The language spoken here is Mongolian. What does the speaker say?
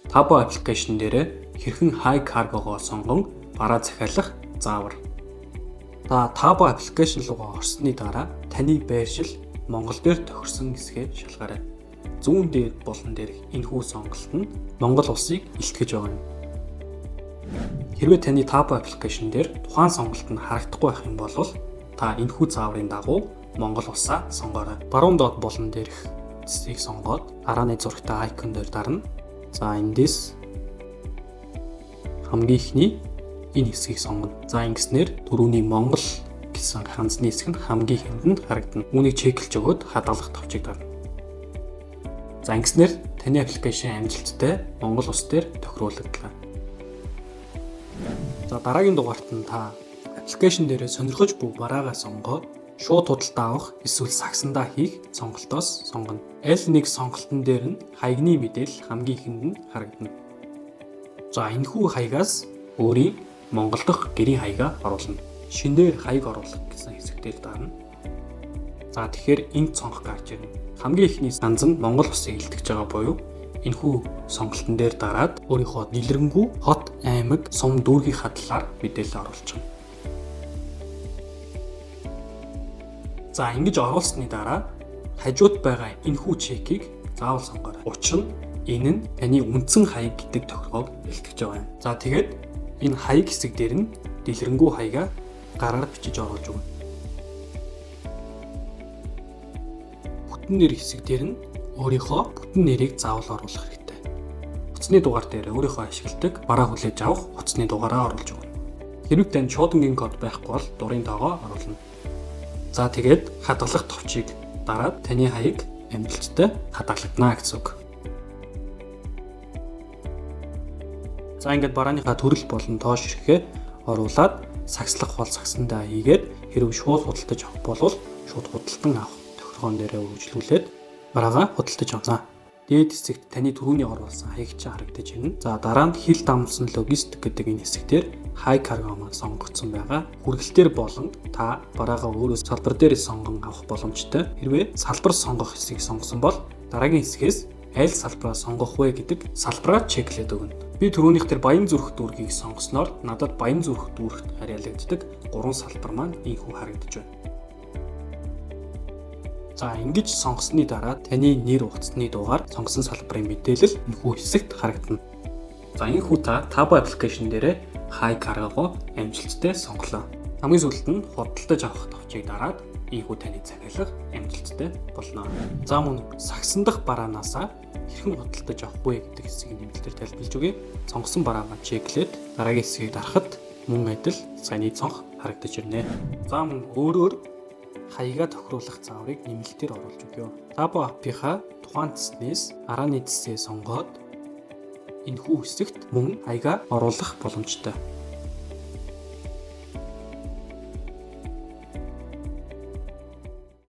Tapo application дээр хэрхэн High Cargo-гоо сонгон бараа захиалах заавар. Та Tapo application руугаа орсны дараа таны байршил Монгол дээр тохирсон эсэхээ шалгаарай. Зүүн дээд болон дээрх энэхүү сонголт нь Монгол улсыг илтгэж байгаа юм. Хэрвээ таны Tapo application дээр тухайн сонголт нь харагдахгүй байх юм бол та энэхүү зааврын дагуу Монгол улсаа сонгоорой. Баруун доод болон дээрх цэсийг сонгоод арааны зурагтай icon дээр дарна. За, эндээс хамгийн эхний энэ хэсгийг сонгоно. За, ингэснээр түрүүний Монгол гэсэн ханзны хэсэг нь хамгийн эхэнд нь харагдана. Үүнийг check лэж өгөөд хадгалах товчийг дарна. За, ингэснээр таны application амжилттай Монгол улс дээр тохируулагдлаа. За, дараагийн дугаарт нь та application дээрээ сонирхож буй бараагаа сонгоод шууд худалдаа авах эсвэл сагсандаа хийх сонголтоос сонгоно. Аль нэг сонголтон дээр нь хаягны мэдээлэл хамгийн эхэнд нь харагдана. За, энэхүү хаягаас өөрийн Монгол дахь гэрийн хаягаа оруулна. Шинээр хаяг оруулах гэсэн хэсэг дээр дарна. За, тэгэхээр энд цонх гарч ирнэ. Хамгийн эхний санз нь Монгол улсыг илтгэж байгаа буюу энэхүү сонголтон дээр дараад өөрийнхөө дэлгэрэнгүй хот, аймаг, сум дүүргийнхаа талаар мэдээлэл оруулж байгаа. За, ингэж оруулсны дараа хажууд байгаа энэхүү check ийг заавал сонгоорой. Учир нь энэ нь таны үндсэн хаяг гэдэг тохиргоог илтгэж байгаа юм. За, тэгээд энэ хаяг хэсэг дээр нь дэлгэрэнгүй хаягаа гараар бичиж оруулж өгнө. Бүтэн нэр хэсэг дээр нь өөрийнхөө бүтэн нэрийг заавал оруулах хэрэгтэй. Утасны дугаар дээр өөрийнхөө ашигладаг бараа хүлээж авах утасны дугаараа оруулж өгнө. Хэрвээ танд шуудангийн код байхгүй бол дурын тоогоо оруулна. За, тэгээд хадгалах товчийг дараад таны хаяг амжилттай хадгалагдана гэсэн үг. За, ингээд барааныхаа төрөл болон тоо ширхгээ оруулаад сагслах бол сагсандаа хийгээд, хэрвээ шууд худалдаж авах бол шууд худалдан авах тохиргоон дээрээ үргэлжлүүлээд бараагаа худалдаж авна. Дээд хэсэгт таны түрүүний оруулсан хаяг чинь харагдаж байна. За, дараа нь хил дамсан логистик гэдэг энэ хэсэг дээр High Cargo маань сонгогдсон байгаа. Хүргэлтээр болон та бараагаа өөрөө салбар дээр сонгон авах боломжтой. Хэрвээ салбар сонгох хэсгийг сонгосон бол дараагийн хэсгээс аль салбараа сонгох вэ гэдэг салбараа check лээд өгнө. Би түрүүнийх дээр Баян зүрх дүүргийг сонгосноор надад Баян зүрх дүүрэгт харьяалагддаг 3 салбар маань ийнхүү харагдаж байна. За, ингэж сонгосны дараа таны нэр, утасны дугаар, сонгосон салбарын мэдээлэл энэхүү хэсэгт харагдана. За, энэхүү та Tapo application дээрээ High Cargo-го амжилттай сонголоо. Хамгийн сүүлд нь худалдаж авах товчийг дараад энэхүү таны захиалга амжилттай болно. За, мөн сагсан дах бараанаасаа хэрхэн худалдаж авах вэ гэдэг хэсгийг нэмэлтээр тайлбарлаж өгье. Сонгосон бараагаа check лээд дараагийн хэсгийг дарахад мөн адил саяны цонх харагдаж ирнэ. За, мөн өөрөөр хаягаа тохируулах зааврыг нэмэлтээр оруулж өгье. Tapo app-ийнхаа тухайн цэснээс арааны цэсээ сонгоод энэхүү хэсэгт мөн хаягаа оруулах боломжтой.